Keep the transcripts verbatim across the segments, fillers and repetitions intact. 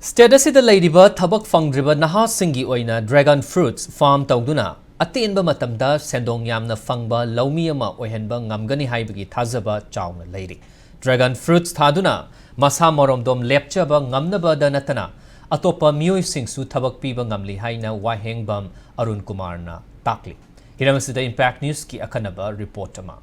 State ꯑꯁꯤꯗ ꯂꯩꯔꯤꯕ ꯊꯕꯛ ꯐꯪꯗ꯭ꯔꯤꯕ ꯅꯍꯥꯁꯤꯡꯒꯤ ꯑꯣꯏꯅ dragon fruits farm ꯇꯧꯗꯨꯅ ꯑꯇꯦꯟꯕ ꯃꯇꯝꯗ ꯁꯦꯟꯗꯣꯡ ꯌꯥꯝꯅ ꯐꯪꯕ ꯂꯧꯃꯤ ꯑꯃ ꯑꯣꯏꯍꯟꯕ ꯉꯝꯒꯅꯤ ꯍꯥꯏꯕꯒꯤ ꯊꯥꯖꯕ ꯆꯥꯎꯅ ꯂꯩꯔꯤ꯫ Dragon fruits ꯊꯥꯗꯨꯅ ꯃꯁꯥ ꯃꯔꯣꯝꯗꯣꯝ ꯂꯦꯞꯆꯕ ꯉꯝꯅꯕꯗ ꯅꯠꯇꯅ ꯑꯇꯣꯞꯄ ꯃꯤꯑꯣꯏꯁꯤꯡꯁꯨ ꯊꯕꯛ ꯄꯤꯕ ꯉꯝꯂꯤ ꯍꯥꯏꯅ ꯋꯥꯍꯦꯡꯕꯝ ꯑꯔꯨꯟ ꯀꯨꯃꯥꯔꯅ ꯇꯥꯛꯂꯤ꯫ ꯍꯤꯔꯝ ꯑꯁꯤꯗ Impact Newsꯀꯤ ꯑꯈꯟꯅꯕ report ꯑꯃ꯫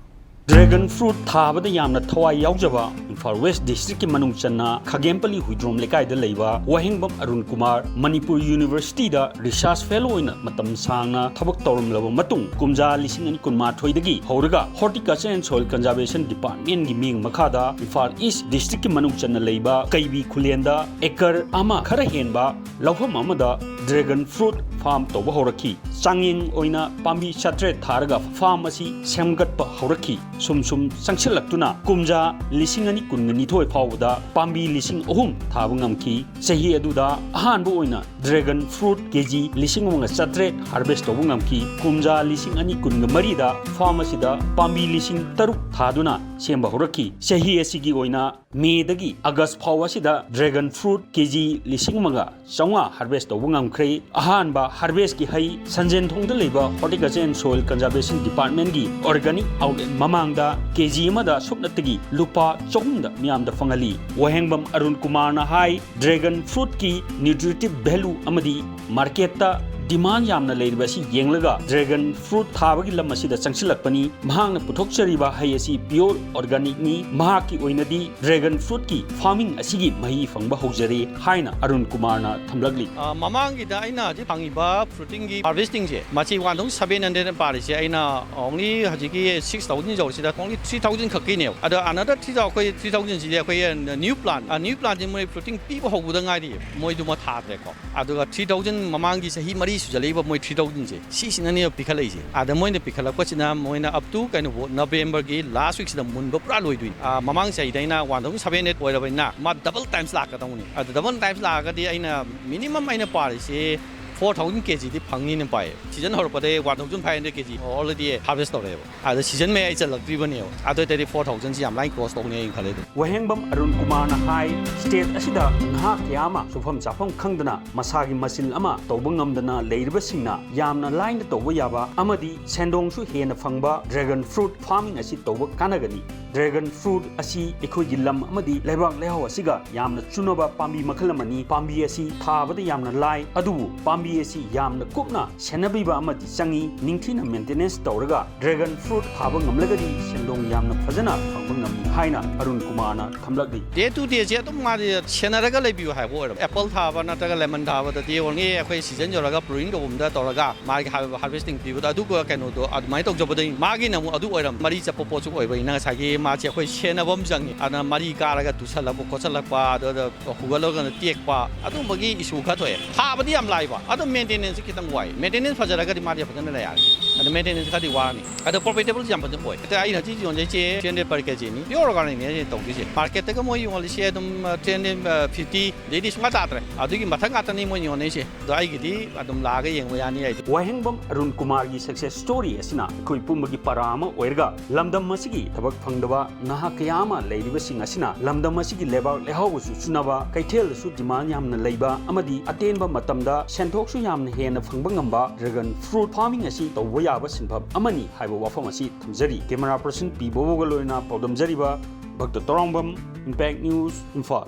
Dragon fruit ꯊꯥꯕꯗ ꯌꯥꯝꯅ ꯊꯋꯥꯏ ꯌꯥꯎꯖꯕ ꯏꯝꯐꯥꯜ ꯋꯦꯁ ꯗꯤꯁꯇ꯭ꯔꯤꯛꯀꯤ ꯃꯅꯨꯡ ꯆꯟꯅ ꯈꯥꯒꯦꯝꯄꯜꯂꯤ ꯍꯨꯏꯗ꯭ꯔꯣꯝ ꯂꯩꯀꯥꯏꯗ ꯂꯩꯕ ꯋꯥꯍꯦꯡꯕꯝ ꯑꯔꯨꯟ ꯀꯨꯃꯥꯔ ꯃꯅꯤꯄꯨꯔ ꯌꯨꯅꯤꯚꯔꯁꯤꯇꯤꯗ research fellow ꯑꯣꯏꯅ ꯃꯇꯝ ꯁꯥꯡꯅ ꯊꯕꯛ ꯇꯧꯔꯝꯂꯕ ꯃꯇꯨꯡ, ꯀꯨꯝꯖꯥ ꯂꯤꯁꯤꯡ ꯑꯅꯤ ꯀꯨꯟꯃꯥꯊꯣꯏꯗꯒꯤ ꯍꯧꯔꯒ Horticulture and Soil Conservation Departmentꯀꯤ ꯃꯤꯠꯌꯦꯡ ꯃꯈꯥꯗ ꯏꯝꯐꯥꯜ ꯏꯁ ꯗꯤꯁꯇ꯭ꯔꯤꯛꯀꯤ ꯃꯅꯨꯡ ꯆꯟꯅ ꯂꯩꯕ ꯀꯩꯕꯤ ꯈꯨꯂꯦꯟꯗ acre ꯑꯃ ꯈꯔ ꯍꯦꯟꯕ ꯂꯧꯐꯝ ꯑꯃꯗ dragon fruit farm ꯇꯧꯕ ꯍꯧꯔꯛꯈꯤ꯫ ꯆꯥꯡꯌꯦꯡ ꯑꯣꯏꯅ ꯄꯥꯝꯕꯤ ꯆꯥꯇ꯭ꯔꯦꯠ ꯊꯥꯔꯒ farm ꯑꯁꯤ ꯁꯦꯝꯒꯠꯄ ꯍꯧꯔꯛꯈꯤ꯫ ꯁꯨꯝ ꯁꯨꯝ ꯆꯪꯁꯤꯜꯂꯛꯇꯨꯅ ꯀꯨꯝꯖꯥ ꯂꯤꯁꯤꯡ ꯑꯅꯤ ꯀꯨꯟꯒ ꯅꯤꯊꯣꯏ ꯐꯥꯎꯕꯗ ꯄꯥꯝꯕꯤ ꯂꯤꯁꯤꯡ ꯑꯍꯨꯝ ꯊꯥꯕ ꯉꯝꯈꯤ꯫ ꯆꯍꯤ ꯑꯗꯨꯗ ꯑꯍꯥꯟꯕ ꯑꯣꯏꯅ dragon fruit ꯀꯦꯖꯤ ꯂꯤꯁꯤꯡ ꯑꯃꯒ ꯆꯥꯇ꯭ꯔꯦꯠ harvest ꯇꯧꯕ ꯉꯝꯈꯤ꯫ ꯀꯨꯝꯖꯥ ꯂꯤꯁꯤꯡ ꯑꯅꯤ ꯀꯨꯟꯒ ꯃꯔꯤꯗ farm ꯑꯁꯤꯗ ꯄꯥꯝꯕꯤ ꯂꯤꯁꯤꯡ ꯇꯔꯨꯛ ꯊꯥꯗꯨꯅ ꯁꯦꯝꯕ ꯍꯧꯔꯛꯈꯤ꯫ ꯆꯍꯤ ꯑꯁꯤꯒꯤ ꯑꯣꯏꯅ ꯃꯦꯗꯒꯤ ꯑꯥꯒꯁ ꯐꯥꯎꯕ ꯑꯁꯤꯗ dragon fruit ꯀꯦꯖꯤ ꯂꯤꯁꯤꯡ ꯑꯃꯒ ꯆꯥꯝꯃꯉꯥ harvest ꯇꯧꯕ ꯉꯝꯈ꯭ꯔꯦ꯫ ꯑꯍꯥꯟꯕ harvestꯀꯤ ꯍꯩ ꯁꯟꯖꯦꯟꯊꯣꯡꯗ ꯂꯩꯕ Horticulture and Soil Conservation Departmentꯀꯤ organic outlet ꯃꯃꯥꯡꯗ ꯀꯦꯖꯤ ꯑꯃꯗ ꯁꯨꯞꯅꯇꯒꯤ ꯂꯨꯄꯥ ꯆꯍꯨꯝꯗ ꯃꯤꯌꯥꯝꯗ ꯐꯪꯍꯜꯂꯤ꯫ ꯋꯥꯍꯦꯡꯕꯝ ꯑꯔꯨꯟ ꯀꯨꯃꯥꯔꯅ ꯍꯥꯏ, dragon fruitꯀꯤ nutritive value ꯑꯃꯗꯤ marketꯇ demand ꯌꯥꯝꯅ ꯂꯩꯔꯤꯕ ꯑꯁꯤ ꯌꯦꯡꯂꯒ dragon fruit ꯊꯥꯕꯒꯤ ꯂꯝ ꯑꯁꯤꯗ ꯆꯪꯁꯤꯜꯂꯛꯄꯅꯤ꯫ ꯃꯍꯥꯛꯅ ꯄꯨꯊꯣꯛꯆꯔꯤꯕ ꯍꯩ ꯑꯁꯤ pure organicꯅꯤ꯫ ꯃꯍꯥꯛꯀꯤ ꯑꯣꯏꯅꯗꯤ dragon fruitꯀꯤ farming ꯑꯁꯤꯒꯤ ꯃꯍꯩ ꯐꯪꯕ ꯍꯧꯖꯔꯦ ꯍꯥꯏꯅ ꯑꯔꯨꯟ ꯀꯨꯃꯥꯔꯅ ꯊꯝꯂꯛꯂꯤ꯫ ꯑ, ꯃꯃꯥꯡꯒꯤꯗ ꯑꯩꯅ ꯍꯧꯖꯤꯛ ꯐꯪꯉꯤꯕ fruitingꯒꯤ harvestingꯁꯦ, ꯃꯁꯤ one thousand seven hundred ꯄꯥꯔꯤꯁꯦ, ꯑꯩꯅ only ꯍꯧꯖꯤꯛꯀꯤ six thousand ꯌꯧꯔꯤꯁꯤꯗ only three thousand ꯈꯛꯀꯤꯅꯦꯕ꯫ ꯑꯗꯣ another three thousand, ꯑꯩꯈꯣꯏ three thousandꯁꯤꯗꯤ ꯑꯩꯈꯣꯏ new plant, ꯑ, new plantꯁꯤ ꯃꯣꯏ fruiting ꯄꯤꯕ ꯍꯧꯕꯗ ꯉꯥꯏꯔꯤ, ꯃꯣꯏꯗꯨꯃ ꯊꯥꯗ꯭ꯔꯦꯀꯣ꯫ ꯑꯗꯨꯒ three thousand ꯃꯃꯥꯡꯒꯤ ꯆꯍꯤ ꯃꯔꯤ ꯁꯨꯖꯜꯂꯛꯏꯕ ꯃꯣꯏ three thousandꯁꯦ, ꯁꯤꯁꯤꯅꯅꯦꯕ ꯄꯤꯈꯠꯂꯛꯏꯁꯦ꯫ ꯑꯗ ꯃꯣꯏꯅ ꯄꯤꯈꯠꯂꯛꯄꯁꯤꯅ ꯃꯣꯏꯅ up to ꯀꯩꯅꯣ Novemberꯒꯤ last weekꯁꯤꯗ ꯃꯨꯟꯕ ꯄꯨꯔꯥ ꯂꯣꯏꯗꯣꯏꯅꯤ꯫ ꯑ, ꯃꯃꯥꯡ ꯆꯍꯤꯗ ꯑꯩꯅ one thousand seven hundred ꯑꯣꯏꯔꯕꯅꯤꯅ ꯃꯥ double times ꯂꯥꯛꯀꯗꯧꯅꯤ꯫ ꯑꯗ double times ꯂꯥꯛꯑꯒꯗꯤ ꯑꯩꯅ minimum ꯑꯩꯅ ꯄꯥꯔꯤꯁꯦ Four thousand K G ꯗꯤ ꯐꯪꯅꯤꯅ ꯄꯥꯏꯌꯦ꯫ Season ꯍꯧꯔꯛꯄꯗ one thousand five hundred K G already harvest ꯇꯧꯔꯛꯑꯦꯕ꯫ ꯑꯗ season ꯃꯌꯥꯏ ꯆꯜꯂꯛꯇ꯭ꯔꯤꯕꯅꯦꯕ꯫ ꯑꯗꯨ ꯑꯣꯏꯇꯥꯔꯗꯤ four thousand ꯁꯤ ꯌꯥꯝ ꯂꯥꯏꯅ cross ꯇꯧꯅꯤ ꯑꯩꯅ ꯈꯜꯂꯦ ꯑꯗꯨꯝ꯫ ꯋꯥꯍꯦꯡꯕꯝ ꯑꯔꯨꯟ ꯀꯨꯃꯥꯔꯅ ꯍꯥꯏ, state ꯑꯁꯤꯗ ꯅꯍꯥ ꯀꯌꯥ ꯑꯃ ꯁꯨꯐꯝ ꯆꯥꯐꯝ ꯈꯪꯗꯅ ꯃꯁꯥꯒꯤ ꯃꯆꯤꯜ ꯑꯃ ꯇꯧꯕ ꯉꯝꯗꯅ ꯂꯩꯔꯤꯕꯁꯤꯡꯅ ꯌꯥꯝꯅ ꯂꯥꯏꯅ ꯇꯧꯕ ꯌꯥꯕ ꯑꯃꯗꯤ ꯁꯦꯟꯗꯣꯡꯁꯨ ꯍꯦꯟꯅ ꯐꯪꯕ dragon fruit farming ꯑꯁꯤ ꯇꯧꯕ ꯀꯥꯟꯅꯒꯅꯤ꯫ Dragon fruit ꯑꯁꯤ ꯑꯩꯈꯣꯏꯒꯤ ꯂꯝ ꯑꯃꯗꯤ ꯂꯩꯕꯥꯛ ꯂꯩꯍꯥꯎ ꯑꯁꯤꯒ ꯌꯥꯝꯅ ꯆꯨꯅꯕ ꯄꯥꯝꯕꯤ ꯃꯈꯜ ꯑꯃꯅꯤ꯫ ꯄꯥꯝꯕꯤ ꯑꯁꯤ ꯊꯥꯕꯗ ꯌꯥꯝꯅ ꯂꯥꯏ, ꯑꯗꯨꯕꯨ ꯄꯥꯝꯕꯤ ꯑꯁꯤ ꯌꯥꯝꯅ ꯀꯨꯞꯅ ꯁꯦꯟꯅꯕꯤꯕ ꯑꯃꯗꯤ ꯆꯪꯏ꯫ ꯅꯤꯡꯊꯤꯅ maintenance ꯇꯧꯔꯒ dragon fruit ꯊꯥꯕ ꯉꯝꯂꯒꯗꯤ ꯁꯦꯟꯗꯣꯡ ꯌꯥꯝꯅ ꯐꯖꯅ ꯐꯪꯕ ꯉꯝꯃꯤ ꯍꯥꯏꯅ ꯑꯔꯨꯟ ꯀꯨꯃꯥꯔꯅ ꯊꯝꯂꯛꯂꯤ꯫ Day to day ꯁꯦ ꯑꯗꯨꯝ ꯃꯥꯗꯤ ꯁꯦꯟꯅꯔꯒ ꯂꯩꯕꯤꯌꯨ ꯍꯥꯏꯕ ꯑꯣꯏꯔꯝꯃꯦ꯫ Apple ꯊꯥꯕ ꯅꯠꯇ꯭ꯔꯒ lemon ꯊꯥꯕꯗꯗꯤ only ꯑꯩꯈꯣꯏ season ꯌꯧꯔꯒ pruning ꯇꯧꯕꯝꯗ ꯇꯧꯔꯒ ꯃꯥꯒꯤ ꯍꯥꯏꯔꯤꯕ harvesting ꯄꯤꯕꯗꯣ ꯑꯗꯨꯒ ꯀꯩꯅꯣꯗꯣ ꯑꯗꯨꯃꯥꯏꯅ ꯇꯧꯖꯕꯗꯒꯤ ꯃꯥꯒꯤꯅ ꯑꯃꯨꯛ ꯑꯗꯨ ꯑꯣꯏꯔꯝ ꯃꯔꯤ ꯆꯠꯄ ꯄꯣꯠꯁꯨ ꯑꯣꯏꯕꯅꯤꯅ ꯉꯁꯥꯏꯒꯤ ꯃꯥꯁꯦ ꯑꯩꯈꯣꯏ ꯁꯦꯟꯅꯕ ꯑꯃ ꯆꯪꯉꯤ꯫ ꯑꯗꯨꯅ ꯃꯔꯤ ꯀꯥꯔꯒ ꯇꯨꯁꯜꯂꯛꯄ ꯈꯣꯠꯆꯜꯂꯛꯄ ꯑꯗꯨꯗ ꯍꯨꯒꯠꯂꯒꯅ ꯇꯦꯛꯄ ꯑꯗꯨꯝꯕꯒꯤ issue ꯈꯔ ꯊꯣꯛꯑꯦ꯫ ꯊꯥꯕꯗꯤ ꯌꯥꯝ ꯂꯥꯏꯕ ꯑꯗꯣ maintenance ꯁꯦ ꯈꯤꯇꯪ ꯋꯥꯏ꯫ Maintenance ꯐꯖꯔꯒꯗꯤ ꯃꯥꯗꯤ ꯐꯖꯅ ꯂꯩ ꯌꯥꯔꯦ꯫ ꯑꯗꯣ maintenance ꯈꯔꯗꯤ ꯋꯥꯔꯅꯤ꯫ ꯑꯗꯣ profitable ꯁꯨ ꯌꯥꯝ ꯐꯖꯅ ꯑꯣꯏ꯫ ꯑꯗ ꯑꯩꯅ ꯍꯧꯖꯤꯛ ꯌꯣꯟꯖꯩꯁꯦ three hundred per K G ꯅꯤ꯫ Pure organic ꯅꯤ ꯑꯩꯅ ꯇꯧꯗꯣꯏꯁꯦ꯫ Market ꯇꯒ ꯃꯣꯏ ꯌꯣꯜꯂꯤꯁꯦ ꯑꯗꯨꯝ three hundred fifty ꯗꯩꯗꯤ ꯁꯨꯡꯇꯥ ꯇꯥꯗ꯭ꯔꯦ꯫ ꯑꯗꯨꯒꯤ ꯃꯊꯛ ꯉꯥꯛꯇꯅꯤ ꯃꯣꯏ ꯌꯣꯟꯅꯩꯁꯦ꯫ ꯑꯗꯣ ꯑꯩꯒꯤꯗꯤ ꯑꯗꯨꯝ ꯂꯥꯛꯑꯒ ꯌꯦꯡꯕ ꯌꯥꯅꯤ ꯑꯩꯗꯤ꯫ ꯋꯥꯍꯦꯡꯕꯝ ꯑꯔꯨꯟ ꯀꯨꯃꯥꯔꯒꯤ success story ꯑꯁꯤꯅ ꯑꯩꯈꯣꯏ ꯄꯨꯝꯕꯒꯤ ꯄꯔꯥ ꯑꯃ ꯑꯣꯏꯔꯒ ꯂꯝꯗꯝ ꯑꯁꯤꯒꯤ ꯊꯕꯛ ꯐꯪꯗꯕ ꯅꯍꯥ ꯀꯌꯥ ꯑꯃ ꯂꯩꯔꯤꯕꯁꯤꯡ ꯑꯁꯤꯅ ꯂꯝꯗꯝ ꯑꯁꯤꯒꯤ ꯂꯩꯕꯥꯛ ꯂꯩꯍꯥꯎꯒꯁꯨ ꯆꯨꯅꯕ, ꯀꯩꯊꯦꯜꯗꯁꯨ demand ꯌꯥꯝꯅ ꯂꯩꯕ ꯑꯃꯗꯤ ꯑꯇꯦꯟꯕ ꯃꯇꯝꯗ ꯁꯦꯟꯊꯣꯛꯁꯨ ꯌꯥꯝꯅ ꯍꯦꯟꯅ ꯐꯪꯕ ꯉꯝꯕ dragon fruit farming ꯑꯁꯤ ꯇꯧꯕ ꯌꯥꯕ ꯁꯤꯟꯐꯝ ꯑꯃꯅꯤ ꯍꯥꯏꯕ ꯋꯥꯐꯝ ꯑꯁꯤ ꯊꯝꯖꯔꯤ꯫ Camera person ꯄꯤ ꯕꯣꯕꯣꯒ ꯂꯣꯏꯅꯅ ꯄꯥꯎꯗꯝꯖꯔꯤꯕ ꯚꯛꯇ ꯇꯧꯔꯥꯡꯕꯝ, Impact News, ꯏꯝꯐꯥꯜ꯫